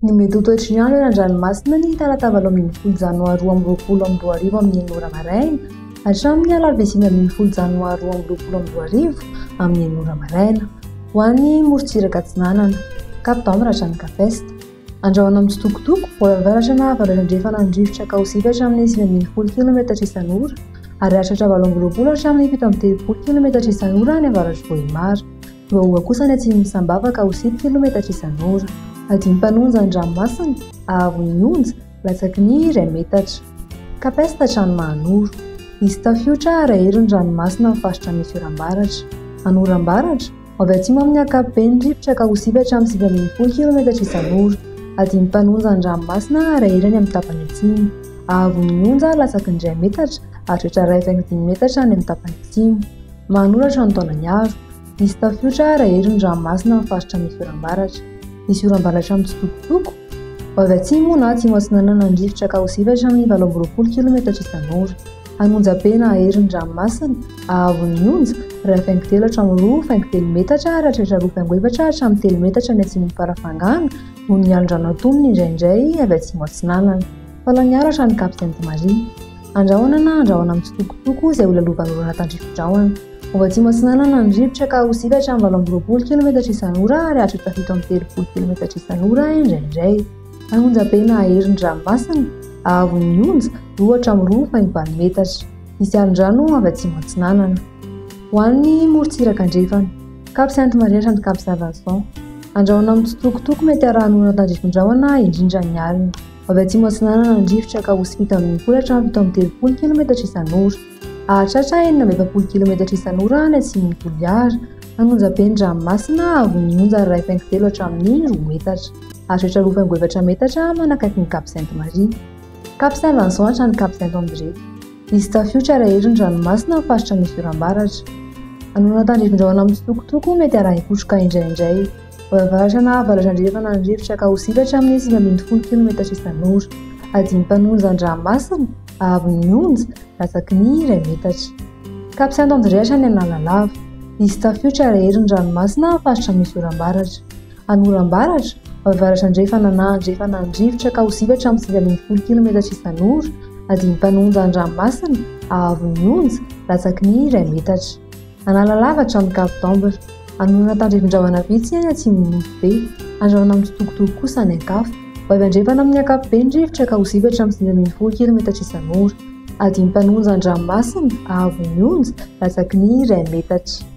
Ny mety ho toetry ny andro eny an-dranomasina ny talata 18 janoary 2022 amin'ny 6 ora maraina hatramin'ny alarobia 19 janoary 2022 amin'ny 6 ora maraina. Ho an'ny morontsiraka atsinanana, Cap d'Ambre hatrany Cap Est. Andrahona mitsitokotoko, ho avy avaratra na avaratra andrefana ny rivotra ka ho sivy hatramin'ny 19 kilometatra isan'ora ary hahatratra 28 hatramin'ny 37 kilometatra isan'ora any avaratr'i Vohemar. Miovaova kosa ny atsimon'i Sambava ka ho 9 kilometatra isan'ora. Adim-panonja ny ranomasina, haavon'ny onja, latsaky ny iray metatra. Cap Est hatrany Mahanoro. Hisy tafiotra hahery ny ranomasina amin'ny faritra misy oram-baratra. Anoram-baratra, ho avy atsimo amin'ny ankapobeny ny rivotra ka ho 9 hatramin'ny 19 kilometatra isan'ora. Adim-panonja ny ranomasina hahery any amin'ny tapany atsimo. Haavon'ny onja latsaky ny iray metatra ary hatratra 1,5 metatra any amin'ny tapany atsimo. Mahanoratra ny taona niaro. Nisy tafiotra ary hahery ny ranomasina amin'ny faritra misy oram-baratra. Nisy oram-baratra mitsitokotoko. Ho avy atsimo na atsimo atsinanana ny rivotra ka ho sivy hatramin'ny 28 kilometatra isan'ora. Hanonja be na hahery ny ranomasina, hahavon'ny onja, 1,3 hatramin'ny 2,3 metatra ary hatratra 2,4 hatramin'ny 3 metatra any atsimon'i Farafangana noho ny alon-drano antonony indraindray avy atsimo atsinanana. Falaniaro hatrany Cap Sainte Marie. Andrahona na andrahona mitsitokotoko izay ho lalovan'orana tandrifin-drahona. Ho atsimo atsinanana ny rivotra ka ho sivy hatramin'ny 28 kilometatra isan'ora ary hahatratra 37 kilometatra isan'ora indraindray. Hanonja be na hahery ny ranomasina, hahavon'ny onja, 2 hatramin'ny 2,8 metatra. Hisy alon-drano avy atsimo atsinanana. Ho an'ny morontsiraka andrefana, Cap Sainte Marie hatrany Cap Saint Vincent. Andrahona mitsitokotoko mety harahan'orana tandrifin-drahona indrindra ny alina. Avy atsimo atsinanana ny rivotra ka ho 17 hatramin'ny 37 kilometatra isan'ora. Hahatratra 46 kilometatra isan'ora any atsimon'i Toliara. Hanonja be ny ranomasina, hahavon'ny onja 1,3 hatramin'ny 2 metatra. Hahatratra 2,4 metatra manakaiky ny Cap Sainte Marie. Cap Saint Vincent hatrany Cap Saint André. Hisy tafiotra rahery ny ranomasina amin'ny faritra misy oram-baratra. Hanoana tandrifin-drahona mitsitokotoko mety harahin-kotroka indraindray. Avaratra na avaratra andrefana ny rivotra ka ho sivy hatramin'ny 19 kilometatra isan'ora. Adim-panonja an-dranomasina, haavon'ny onja, latsaky ny iray metatra. Cap Saint André hatrany Analalava. Hisy tafiotra hahery ny ranomasina amin'ny faritra misy oram-baratra. Anoram-baratra, avaratra andrefana na andrefana ny rivotra ka ho sivy hatramin'ny 19 kilometatra isan'ora. Adim-panonja an-dranomasina, haavon'ny onja, latsaky ny iray metatra. Analalava hatramin'ny Cap d'Ambre. Anonona tandrifin-drahona vitsy any atsimon'ny Nosy Be. Andrahona mitsitokotoko kosa any an-kafa. Ho avy andrefana amin'ny ankapobeny ny rivotra ka ho sivy hatramin'ny 19 kilometatra isan'ora. Adim-panonja an-dranomasina, haavon'ny onja, latsaky ny iray metatra.